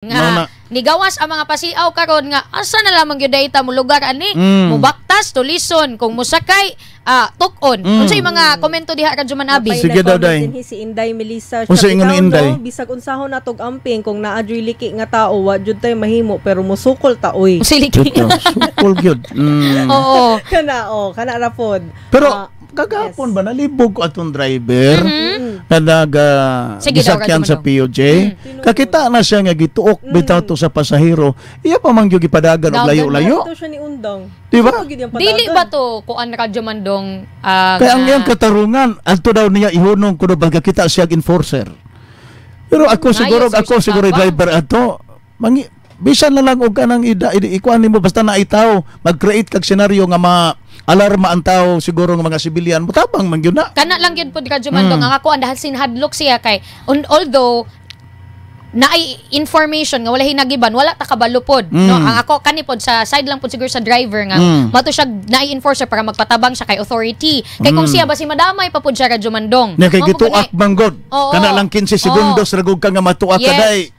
Nga Mao na. Nigawas ang mga pasiaw karon nga asa na lamang gyud ta mo lugar ani, mubaktas tulison, kung musakay tuk-on. Unsay mga komento diha, Radyoman Abi? Sige daw, Nag-comment Day. dinhi si Inday Melissa. Unsa Siya ingon ni bitaw, Inday? no, bisag unsahon natog amping, kung naa juy liki nga tao, wa jud tay mahimo pero musukol ta oy. Unsay liki? Dito, sukol gyud. Oo. Kana oh, kana ra pod. Pero Ah, kagahapon ba nalibog ko atong driver na nag Sige daw, gisakyan sa Radyo. POJ. Kakita na siya nga gituok bitaw to sa pasahero. Iya pa man gyud gipadagan og Dagan. layo-layo. Ito siya ni Undang. Di ba? Sino gyud yung Dili padagan? ba to kuan, Radyo Mandong, Kaya ang iyang katarungan, adto daw niya ihunong kuno baga kita siya enforcer. Pero ako Ngayo, siguro sir, ako sa siguro tabang. driver ato mangi bisan na lang og kanang ikuan nimo basta na itaw mag-create kag senaryo nga ma alarma ang tao siguro nga mga sibilyan, mutabang man gyud na. Kana lang gyud pod, Radyo Mandong, ang ako ang dahil sinhadlok siya kay although naay information nga wala hinagiban, wala ta kabalo pod, no? Ang ako kani pod sa side lang pod siguro sa driver nga mato siya naay enforcer para magpatabang siya kay authority, kay kung siya basi madamay pa pod siya, Radyo Mandong. Nya kay Mao mo gituak gani. man god. Kana lang 15 segundos ra gud ka nga matuak ka day.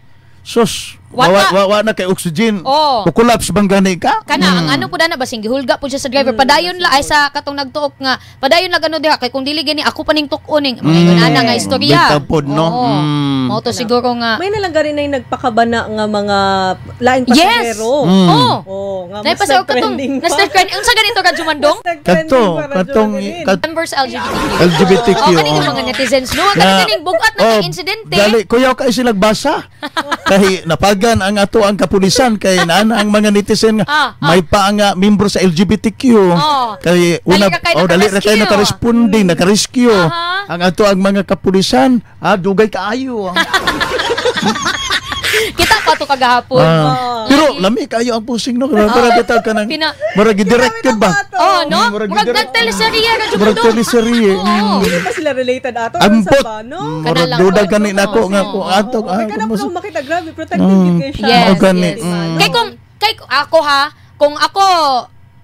Sus, Wala. wa, wa, wa na kay oxygen. Kukolapse bang gani ka? Kana ang ano po dana, basing gihulga po siya sa driver, padayon la ay sa katong nagtuok nga padayon lang ano diha kay kung dili gani ako pa ning tuk-oning mga ingon ana nga istorya. Bitaw pod, no? Oo. Mao to siguro nga May nalang gani na yung nagpakabana nga mga laing pasahero. Oh. Oh, nga Nay mas pasahero katong nag-trending pa. nas trending unsa ganito, Radyo Mandong? Mas nag-trending Kadto, pa, Radyo katong Manilin. Members LGBTQ. LGBTQ. Oh, kaning mga netizens, no? Kaning kaning bugat na Oh, kay insidente. Dali, kuyaw kay sila basa. Kay napagan ang ato ang kapulisan kay naana ang mga netizen nga may pa nga membro sa LGBTQ. Kay una Dali ra kay oh, dali ra kay naka-rescue. naka-responding, naka-rescue. Ang ato ang mga kapulisan, dugay kaayo. Kita pa to kagahapon. Pero lami kayo ang pusing, no. Murag bitaw ka nang murag directed ba? Oh, no? Murag Murag nagteleserye, Radyo Murag Mandong. teleserye. Oo. Hindi pa sila related ato. Ambot. Sa ba, no? Murag Kana lang duda po. gani nako nga ko ato Kaya kana po makita, grabe, protective gyud kay siya. Yes, Mao gani. yes. Kay kung kay ako ha, kung ako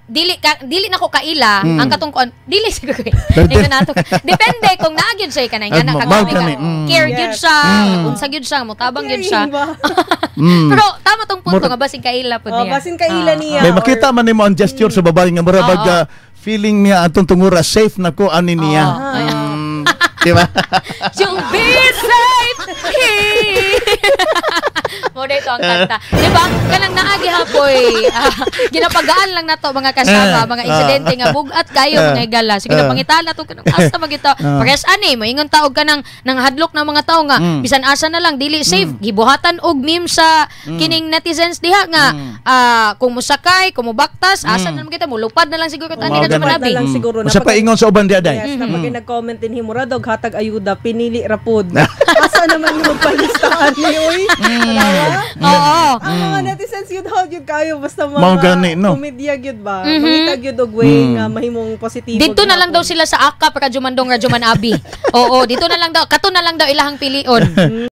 dili na ko kaila ang katong kuan, dili siguro Pwede. Ingon nato, depende kung naa gyud siya kanay nga Ah, na mao gani. care gyud siya, unsa gyud siya, mutabang gyud siya. Caring ba? Pero tama tong punto nga basin kaila pud Oh, niya. basin kaila niya. May makita man nimo ang gesture sa babae nga mura bag feeling niya atong tungura safe na ko ani niya. Di ba? You'll be safe here. Mo dito ang kanta. Di ba? Kanang naagi hapoy. Ginapagaan lang nato, mga kasama, mga insidente nga bugat kayo, mga higala. Sige na, pangitala to kanang asa magito. Parehas ani moingon taog ka nang nang hadlok ng mga tao nga bisan asa na lang dili safe. Gibuhatan og meme sa kining netizens diha nga kung musakay, kung mubaktas, asa na naman kita mulupad na lang siguro tani Mao ka gani. manabi. Na lang siguro Usa pa ingon sa uban diha, day. Yes, na pag nag-comment din himura dog hatag ayuda pinili ra pod. Asa naman yung magpalistaan ni oy? Tanawa? Oo. Ang mga netizens yun how yun kayo basta mga Mao gani, no? komedya gyud ba? Mangita gyud og way nga mahimong positibo. Dito na lang daw gihapon. sila sa AKAP, Radyo Mandong, Radyo Manabi. Oo, dito na lang daw. Kato na lang daw ilahang pilion.